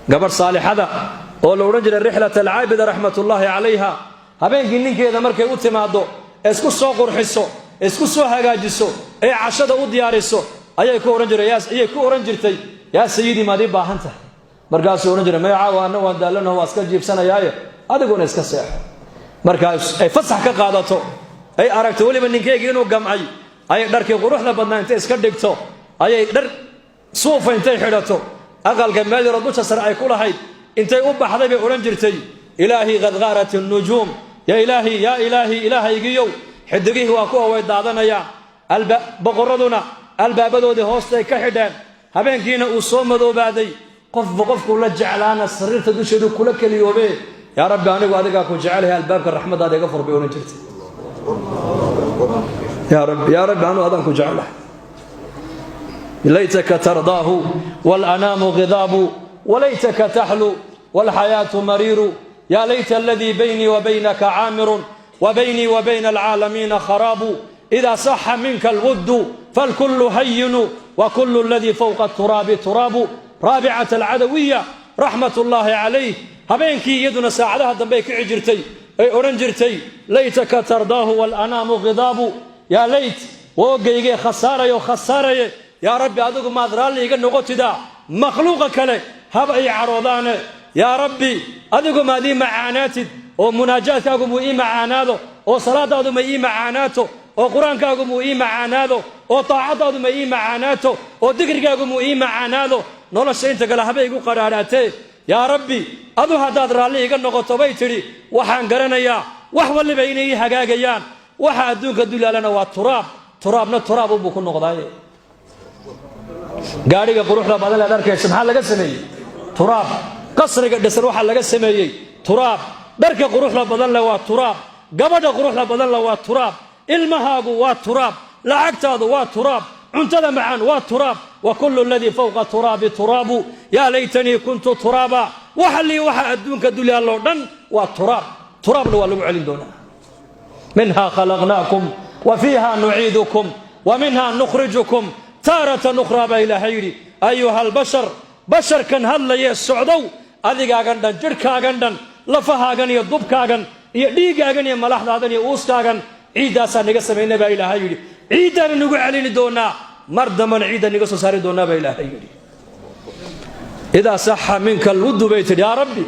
Gabadh saalixada oo la odhan jiray Rixlat Alcaabida, raxmatullaahi calayha, habeenkii ninkeeda markay u timaaddo, ee isku soo qurxiso, ee isku soo hagaajiso, ee cashada u diyaariso, ayay ku odhan jiray, ayay ku odhan jirtay: "Yaa sayidii, maad ii baahan tahay?" Markaasuu odhan jiray: "Maya, caawa anna waan daallanaho, waa iska jiibsanayaaye, adiguna iska seexo." Markaas ay fasax ka qaadato, ay aragto weliba ninkeygii inuu gamcay, ayay dharkii quruxda badnaa intay iska dhigto, ayay dhar suufa intay xidhato, aqalka meel yaroo dusha sare ay ku lahayd intay u baxday bay odhan jirtay: "Ilaahii, qad ghaarat innujuum, yaa ilaahi, yaa ilaahi, ilaahaygiyow, xidigihii waa kuwa way daadanayaan, boqorraduna albaabadoodii hoostay ka xidheen, habeenkiina uu soo madoobaaday, qofba qofkuu la jeclaana sariirta dusheedu kula keliyoobe. Yaa Rabbi, anigu adigaa ku jecelahay, albaabka raxmaddaada iga fur," bay odhan jirtay. "Yaa Rabbi, yaa Rabbi, anu adaan ku jecelahay." Laytaka tardaahu walanaamu ghidaabu, walaytaka taxlu walxayaatu mariiru, yaa layta aladii baynii wa baynaka caamirun, wa baynii wa bayna alcaalamiina kharaabu, ida saxa minka alwuddu falkullu hayinu, wa kullu aladii fowqa turaabi turaabu. Raabicat Alcadawiya, raxmat ullaahi calayh, habeenkii iyaduna saacadaha dambe ay kici jirtay, ay odhan jirtay: "Laytaka tardaahu walanaamu ghidaabu, yaa layt, woogaygee khasaarayo khasaaraye, yaa Rabbi, adigu maad raalli iga noqotidaa, makhluuqa kale haba ay cadhoodaane. Yaa Rabbi, adigu maad ii macaanaatid, oo munaajaadkaagu muu ii macaanaado, oo salaadaadu ma ii macaanaato, oo qur-aankaagu muu ii macaanaado, oo taacaddaadu ma ii macaanaato, oo dikrigaagu muu ii macaanaado, nolosha inta kale haba igu qadhaadhaatee. Yaa Rabbi, adu haddaad raalli iga noqoto," bay tidhi, "waxaan garanayaa wax waliba inay ii hagaagayaan. Waxa adduunka dulaalana waa turaab, turaabna turaab unbuu ku noqdaaye." Gaadhiga quruxda badan leed arkaysa maxaa laga sameeyey? Turaab. Qasriga dhisan waxaa laga sameeyey turaab. Dharka quruxda badan leh waa turaab. Gabadha quruxda badan leh waa turaab. Ilmahaagu waa turaab. Lacagtaadu waa turaab. Cuntada macaan waa turaab. Wa kullu aladii fowqa turaabi turaabu, yaa laytanii kuntu turaaba. Waxa lii waxa adduunka dulyaaloo dhan waa turaab, turaabna waa lagu celin doonaa. Minhaa khalaqnaakum, wa fiiha nuciidukum, wa minhaa nukhrijukum taaratan ukhraa, baa Ilaahay yidhi. Ayuha albashar, basharkan hadlayee socdow, adigaagan dhan, jidhkaagan dhan, lafahaagan iyo dubkaagan iyo dhiiggaagan iyo malaxdaadan iyo uuskaagan, ciiddaasaa naga samaynay, baa Ilaahay yidhi. Ciiddaana nagu celini doonaa, mar dambana ciidda naga soo saari doonaa, baa Ilaahay yidhi. "Idaa saxa minka alwuddu," bay tidhi, "yaa Rabbi,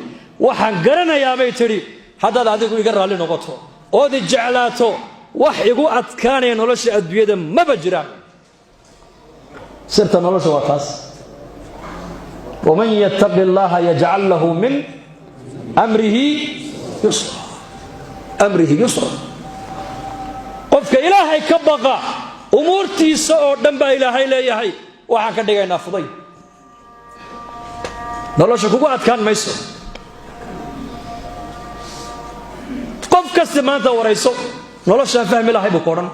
waxaan garanayaa," bay tidhi, "haddaad adigu iga raalli noqoto ood i jeclaato, wax igu adkaanaya nolosha adduunyada maba jiraan." Sirta nolosha waa taas. Waman yattaqi Allaha yajcal lahu min amrihi yusra, amrihi yusra. Qofka Ilaahay ka baqa, umuurtiisa oo dhan baa Ilaahay leeyahay waxaan ka dhigaynaa fuday, nolosha kugu adkaan mayso. Qof kasta maanta warayso, "Noloshaan fahmi lahay," buu ku odhan.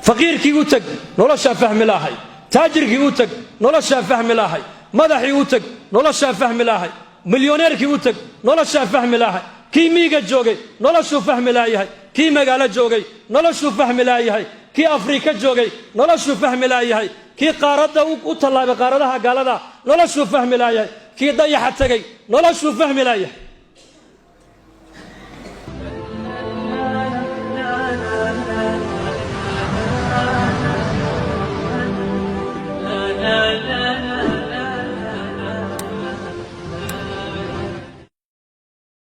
Faqiirkii u teg, "Noloshaan fahmi lahay." Taajirkii u teg, "Noloshaan fahmi lahay." Madaxii u teg, "Noloshaan fahmi lahay." Milyoneerkii u teg, "Noloshaan fahmi lahay." Kii miiga joogay noloshuu fahmi laayahay, kii magaalo joogay noloshuu fahmi laayahay, kii Afrika joogay noloshuu fahmi laayahay, kii qaaradda u tallaabay qaaradaha gaalada noloshuu fahmi laayahay, kii dayaxa tegay noloshuu fahmi laayahay.